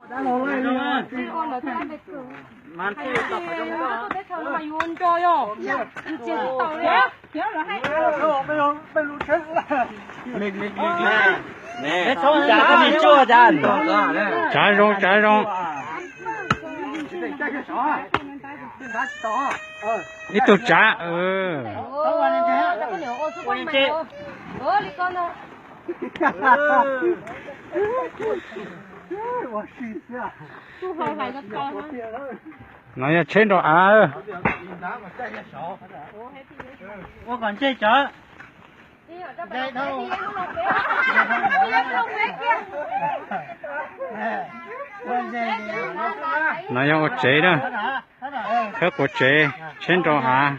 Tsav zoo, tsav zoo. Ib tug tsav. No yog tsheb nrau av. Ua kom ntseg cov. No yog ua tsev na. Khawb quav tsev, tsheb nrau av.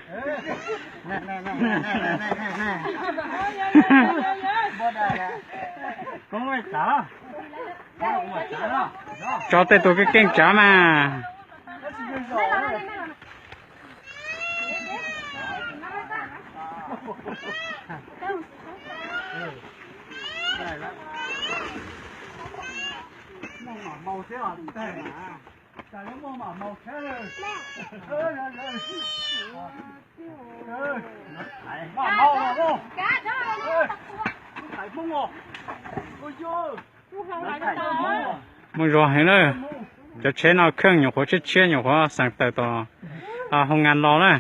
Tso tej tus keej keej tsav mas. Muaj zog heev na. Cov tsheb no kheej nyuam qhuav tshiab tshiab, nyuam qhuav xeem tawm tom hoo nkas los na.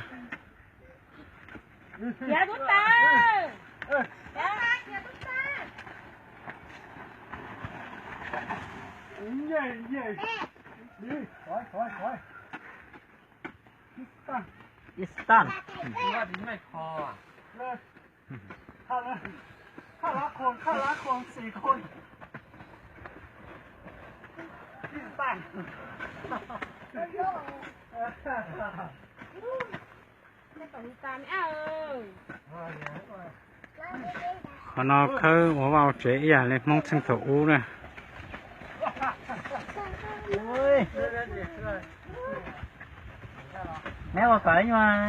Qhov no khawb ua vaj ua tsev ib yam li Hmoob txheej thaum ub na. Neb ua kom ib nyuag